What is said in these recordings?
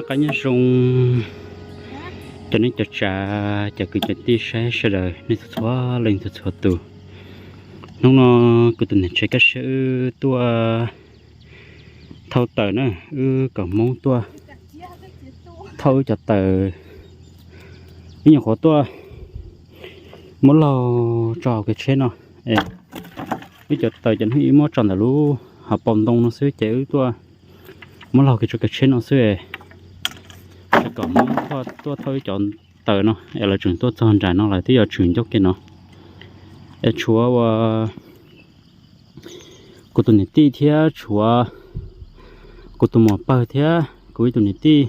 Qab nyob zoo cov neej cov tsav, cov kwv cov tij saib sawv daws nej txhua txhua leej txhua txhua tus. Hnub no kuv tus niam tsev Kab Siab wb tuaj thauj taws na, wb kom Hmoob tuaj thauj wb cov taws. Wb nyuam qhuav tuaj muab laug tso hauv kev tsheb no. Wb cov taws cov hnub ib muab tso ntawm lub hauv paus ntoo no xwb ces wb tuaj muab laug kev tso kev tsheb no xwb. Kom Hmoob tuaj thauj wb cov taws no es lawv tseem tuaj txog nram no lawm twb yuav tshwm ncauj kiag no. Es tshuav ua kuv tus niam tij thiab tshuav kuv tus muam pawg thiab kuv ib tus niam tij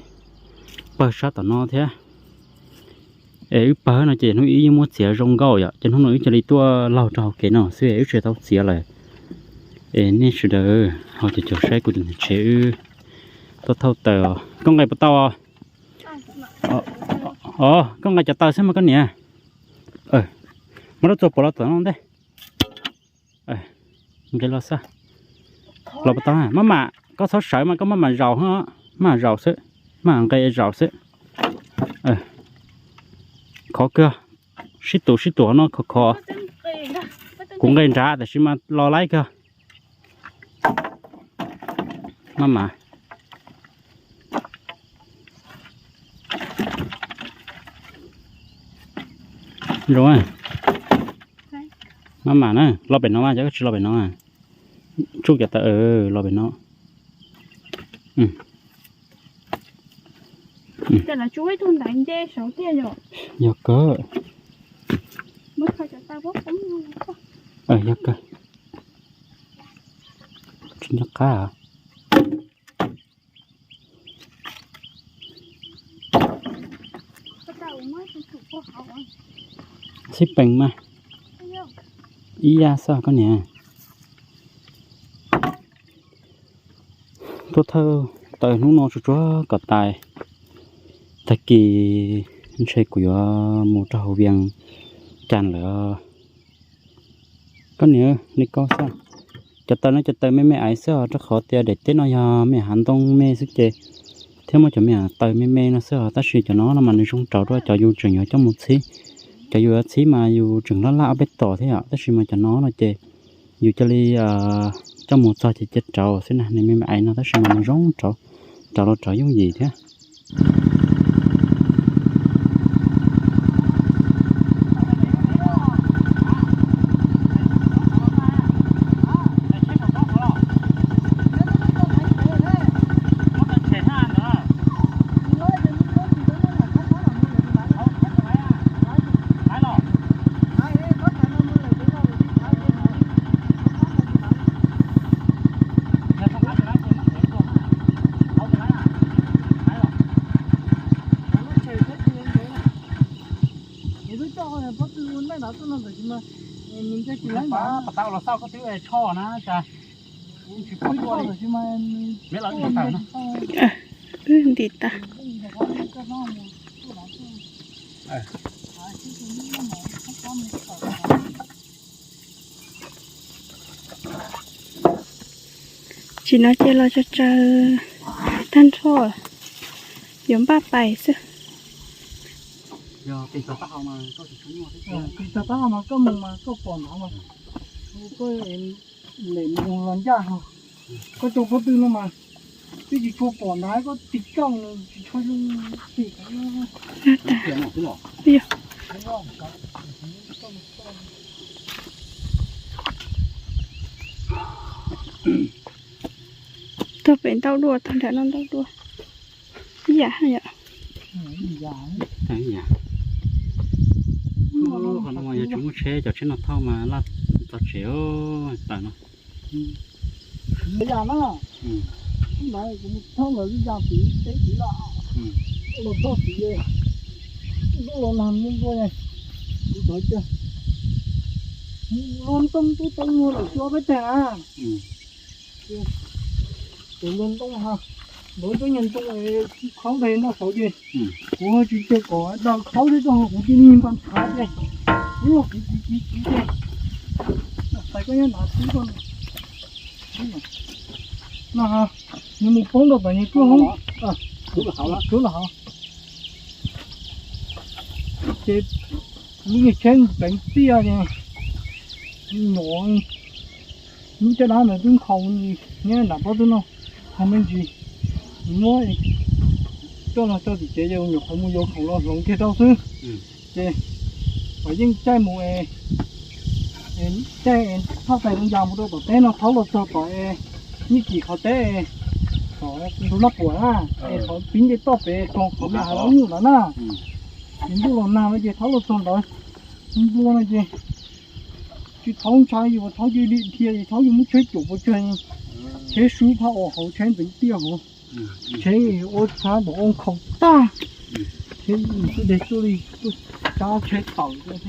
pawg sab tom no thiab. Es wb pawg no ces hnub ib yeej muab txiav zoo nkauj yom, ces hnub no wb cia li tuaj laug rau hauv kev no xwb wb tsis tau txiav lawm. Es nej sawv daws ho caum caum saib kuv tus niam tsev wb tuaj thauj taws. Koj nqa puas tau? Os, koj nqa cov taws xwb mas koj niam. Muab rab txuas pov los tom no ntej. Nqis los xwb. Los puas tau? Maj mam, koj txhob sawv mas koj maj mam zaus, maj mam zaus xwb, maj mam nqe zaus xwb. Khov kawg, sib tus sib tus no khov khov. Kuv nqe nrad tab sis mas los laib kawg. Maj mam. Zoo, maj mam na, los pem no mas, cov koj tsis los pem no. Tsuj cov taws los pem no. Yog kawg. Yog kawg. Tsis nco qab. Xib peem mas ib yam xwb koj niam. Tuaj thauj taws hnub no tsuag tsuag kom tas, tag kis ntshe kuv yuav mus rau hauv Vias Cas lawm. Koj niam, nej koj xwb. Cov taws no cov taws me me aiv xwb os, rau qhov tias daim teb no yog me hav ntoo me xwb ces thiab muaj cov me taws me me no xwb os, tab sis cov no no mas nws zoo rauv dua cov yus tseem yuav coj mus txhib. Cov yus yuav txhib mas yus tseem laj laj ob peb tom thiab yom, tab sis mas cov no no ces yus cia li coj mus txog ces cia rauv xwb na, nws me me aiv no tab sis mas nws zoo rauv, rauv los rauv yooj yim thiab. Wb ntim tas. Tsim no ces los tsaws tsaws tag nrho, yuav npaj pais xwb. Tis tag taub hau mas koj mus mas koj pom ntawd mas, koj lem mus los ncaj ho. Koj cov pob tw no mas twb tsis tshua pom ntawd, koj tis coj tsis tshua zoo tim. Tuag pem ntau dua, tuag nram no ntau dua. Ib yam yom. Qhov no yog tsis muaj tsheb, cov tsheb no thauj mas laj txog tsev taws no. Yam na, ntawd kuv thauj nkawd ib yam tid, teb tid los, los txog tid, ntuj los nag ntuj npua, kuv txawm cia, luag ntoo tub tau muag lawm tsis ob peb teg na. Ces luag ntoo ha, lawv cov nyuag ntoo khaub ntawd noj saud ces kuv tsis cia kom daws khaub thiab tso, kuv cia li npaj ntshav ces kuv kiv kiv kiv kiv ces xais koj nyob nrad xwb ko. No ha, nws mus poob rau tom nyuag cuaj hoob, Rub los hauv. Ces lub niag tsheb pleev tiaj, nyuam, lub caj dab ntawd twb nkhaus nyob nram pob twb no, ho me ntsis muab coj los tso tim tsev, nyuam qhuav mus yuav khoom los hloov kiag rau xwb. Ces kom yeej caij mus, caij thaj tais mus yas mus rau tom teb no, thaub los txog tom es Nyiaj Kim qhov teb, tom ntug Naj Puam na, es qhov pib nce toj pem tog qhov me hav zoov nyuj ntawd na. Ces ntuj los nag no ces thaub los txog ntawd, nplua no ces tsis thaub ntshai, yus thaub cia li dhia es thaub yuav muab tsheb cuam pov tseg, tsheb sub phab uas hauv tsheb ntxeev tiaj hauv, tsheb ua tshab ntawm ua nkhaus tag, tsheb xwb deg tuaj li, tuaj cab tsheb tawm thiab.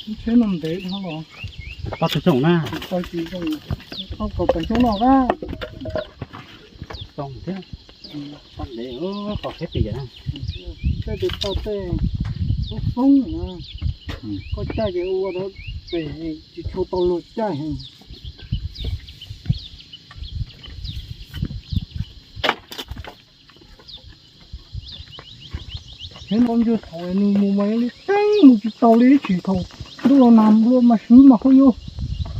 Lub tsheb no ntev dhau los, tau tsis zoo na, tau tsis zoo, tau kaum tawm xyoo no na. Zoo thiab, tau ntev, tau tsheb pim na. Tej tes tau tej foob foob na, koj caij ces ua dab pem tsis tshua tau luag caij heev. Tsheb no ntsia thaum nws mus mas li teeb mus tsis tau li, ib tsis thaum ntuj los nag nplua mas swb mas qhov yuav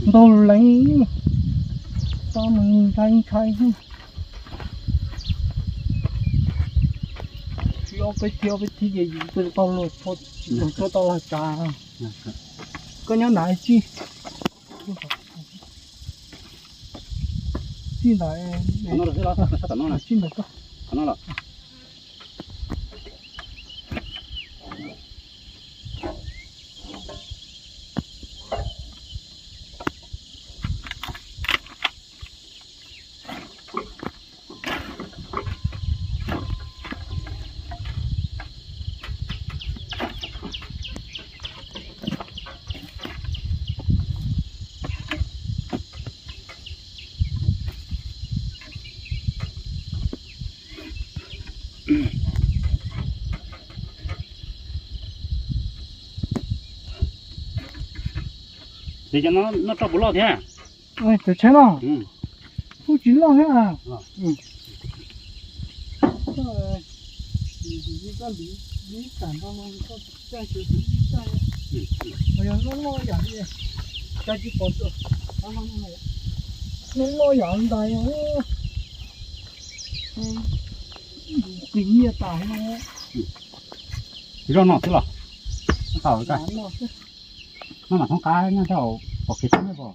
ntaug leev, tau mus ntshai ntshai. Tsis ob peb thib, ob peb thib ces yus tau luag, tsis tau luag tsav. Koj nyob nram txij, txij ntawd, txij ntawd. Ces cov no noj roj puas loj thiab? Cov tsheb no kuj tsis loj thiab. Yog loj loj yam li, cas tsis pom, loj loj yam ntais, nqis nyiaj tas. Zoj no xwb los? Tau, no mam thoob qab nyob rau pom kev txog nyob pom.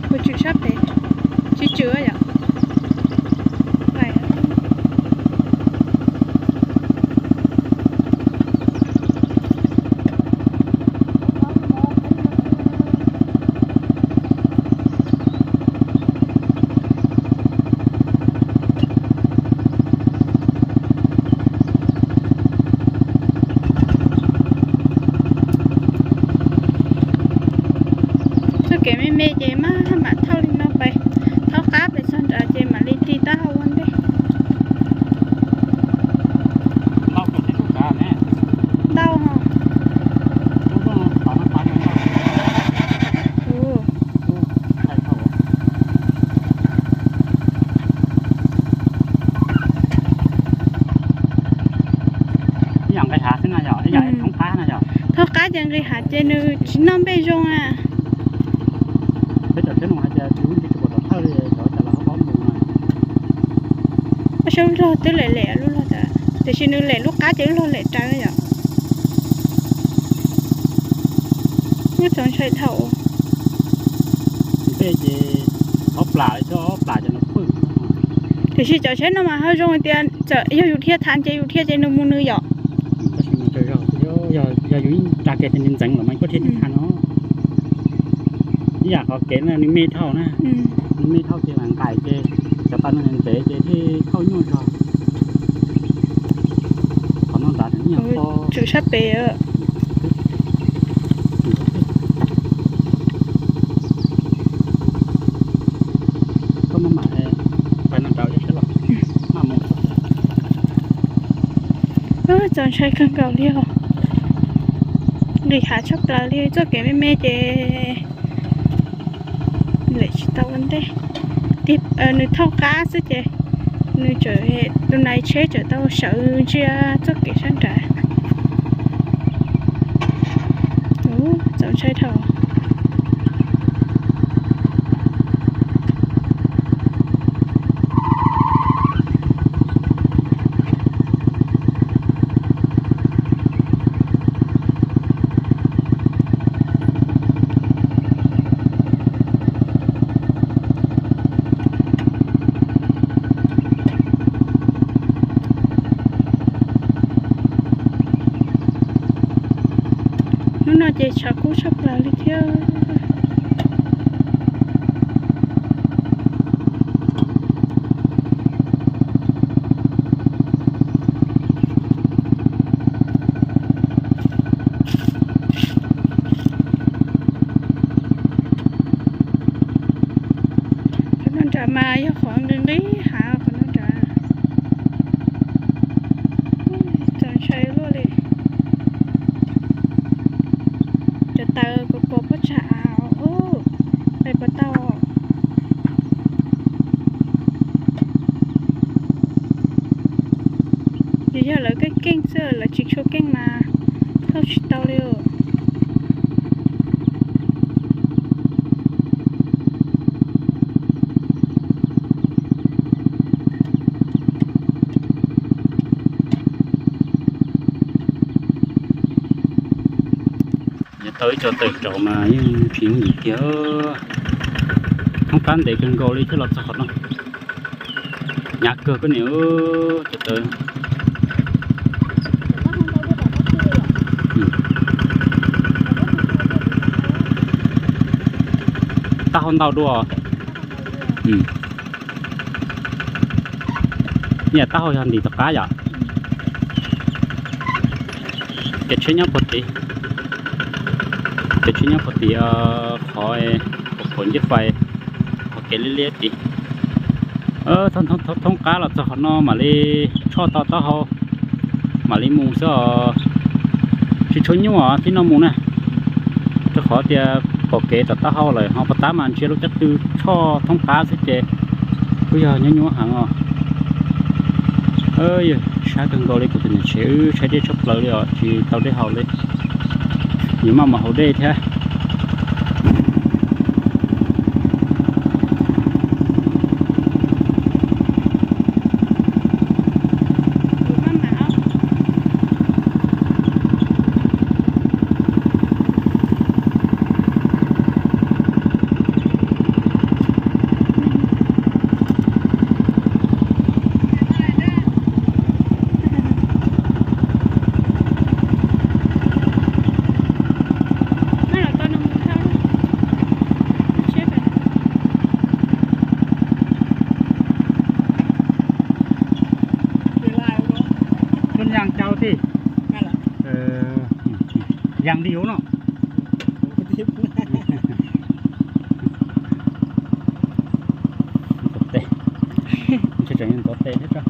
Kuv tswm sab pem, tsis tswm yom. Txoj kev me me ces maj mam thauj li no pais, thauj qab pais txog nrad ces mam li tig taub hau ua ntej. Ntau, ib yam nqis hav xwb no yog, ib yam thoob qab no yog. Thoob qab ces nqis hav ces nws tsis noj nplej zoo a. Peb cov tsheb no hais tias tsis ua nti tsis pom tom thawj li, cov cas los hauv paub mus na. Ob sab lub log twb lem lem lub log tas, tiam sis nws lem lub qab ces lub log lem rawv yom. Muab txaus ntshai dhau. Tej ces ob plam, ob plam ces no pw. Tiam sis cov tsheb no mas ho zoo hais tias yog yus dhia thav ces yus dhia ces nws mus nws yom. Tab sis mas tsawg zaug, yog yus ib ra kiag ces nws ntxeev lawm mas koj dhia tsis thav no. Ib yam qhov kev no nws me dhau na, nws me dhau ces lam nqaim ces cov pas no ntev ces thiaj thauj nyuaj zog. Qhov no nrad tswm sab pem. Koj maj mam pais no nrad sab los, maj mus. Txaus ntshai kawg nkaus li os. Nqis hav tshaj plaws li, txoj kev me me ces lem tsis tau ua ntej. Nws thauj qab xwb ces nws txawm, tus nai tsheb txawm tau sawv ntsia txoj kev sab nrad. Txaus ntshai dhau. Hnub no ces tshav kub tshaj plaws li thiab. Qhov no nrad mas yog qhov nqis nqis hav qhov no nrad. Txaus ntshai luaj li. Cov taws kos kos pob tsag av, pais puas tau. Ces yog lawv keej keej xwb, lawv tsis tshua keej mas thauj tsis tau li os. Nyob tau ib co tawm rau mas yeej tsis yooj yim kiag. Thoob qab ntev kawg nkaus li thiaj los txog qhov no. Hnyav kawg koj niam, cov taws. Taub hau ntau dua. Yam taub hau yog ntim tom qab yom. Kev tsheb nyob puag tid, kev tsheb nyob puag tid, qhov, qhov nceb fais, qhov kev liab liab tid. Thoob qab los txog qhov no mam li tshoj tau taub hau, mam li mus xwb os. Tsis tshua nyuaj tib no mus na, rau qhov tias pom kev tom taub hau lawm ho puas tab mas ntsia lub cab tw tshoj thoob qab xwb ces kuj yog nyuaj nyuaj heev os. Yog sab kawg nkaus li kuv tus niam tsev wb tshaib dej tshaj plaws li os, tsis tau dej haus li. Yuav maj mam haus dej thiab. Tuaj yas cau thiab. Yas nti ub no. Ntxuav tes, ntxuav tes thiab tso.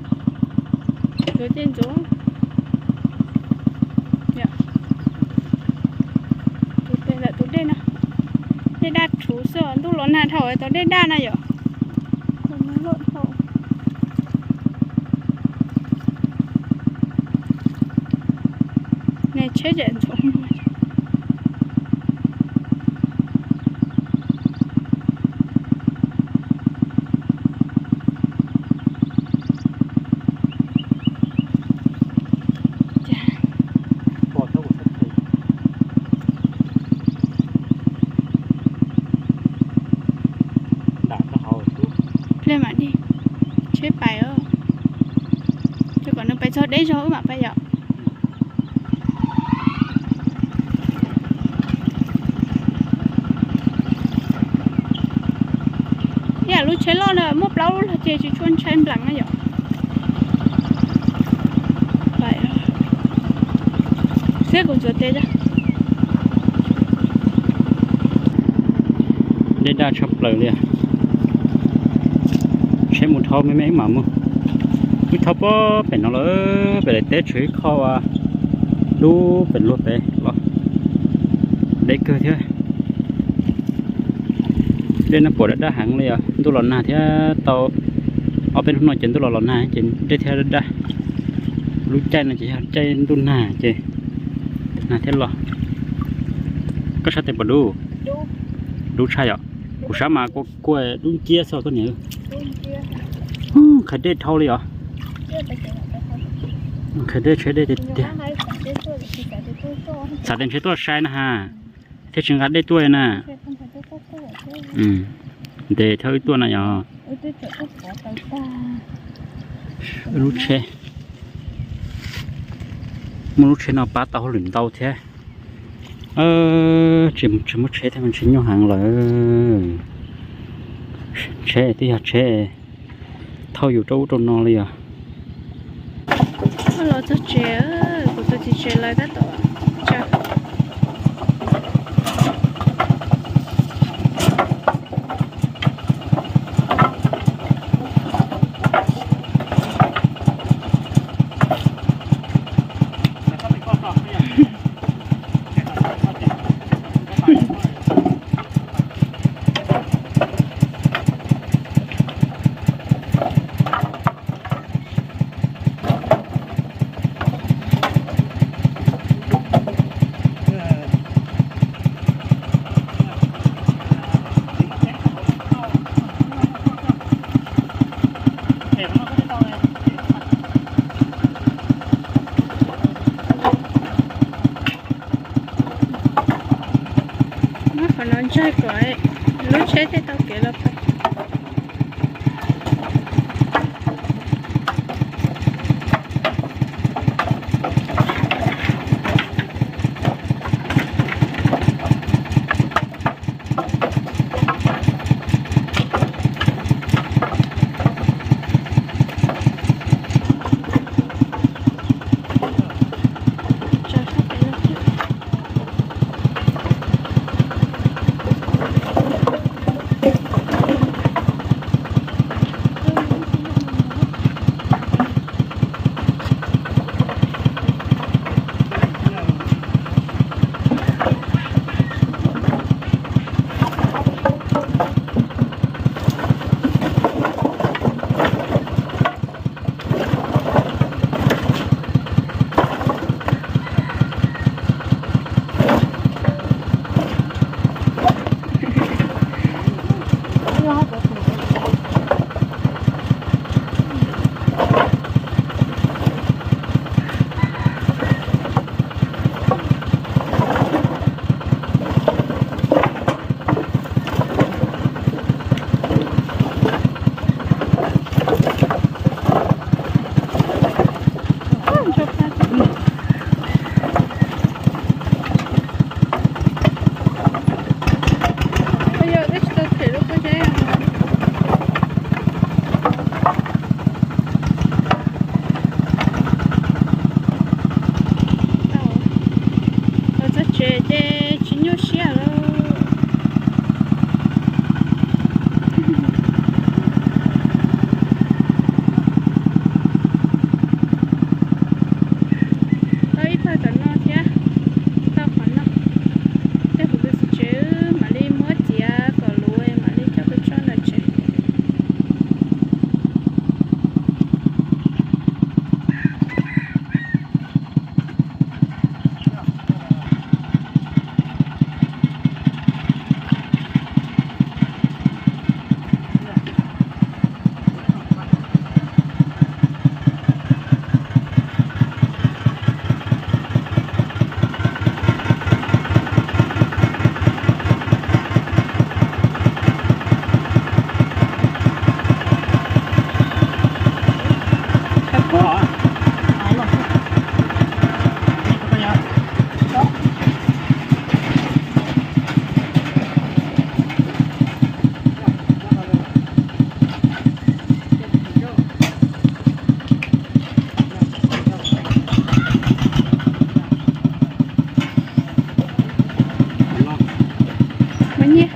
Ntxuav tes ntxuav. Tus tes ntawm tus dej no, dej daj rhuv xwb, ntuj los nag dhau tau dej daj na yom. Niag tsheb tseem ntxuav. Pliag mam li, tsheb pais, ces kom nws pais txog deb zog wb mam pais yom. Tsheb loj na muaj plaub lub los ces tsis tshua ntshai nplees na yom. Xib kuv txuas tes. Dej daj tshaj plaws li. Tsheb mus dhau me me wb mam mus. Wb thauj pem no lawm, pem daim teb tshuav ib qho dub pem luag pem los. Deb kawg thiab. Dej no puas daj daj heev li os, ntuj los nag thiab tau ob peb hnub no ces ntuj los los nag ces dej thiaj daj daj. Lub caij no ces yog caij ntuj nag ces nag thiaj los. Koj sab tes puas dub? Dub tshaj yom. Kuv sab mas kua kua dub nciab xwb tuaj niam. Qhais dej dhau li os. Qhais dej tsheb dej tiag tiag. Xav tias ntshe tuaj sai na ha, thiaj tsis nqa dej tuaj na. Ntes thiab wb tuaj na yom. Lub tsheb, muaj lub tsheb no pab tau hauj lwm ntau thiab. Tsis muaj tsheb thiab mas ntshe nyuaj heev lawm. Tsheb twb yog tsheb thauj yus rau ub rau no li os. Los txog tsev, kuv tus txiv tsev lawv tab tom tsa. Muab qhov no ntsaig kom lub tsheb thiaj tau kev los pem.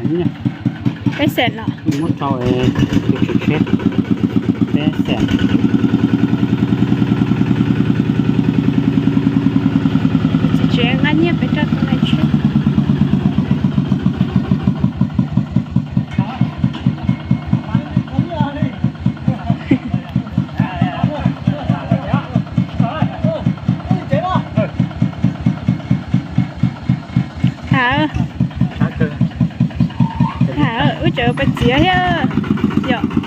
Peb xees los? Muab rau tus tswv tsheb peb xees. Txiv tsev nqa nyiaj pes rau tus niag tsheb. Hav, hav, wb tseem pas txiav thiab yom.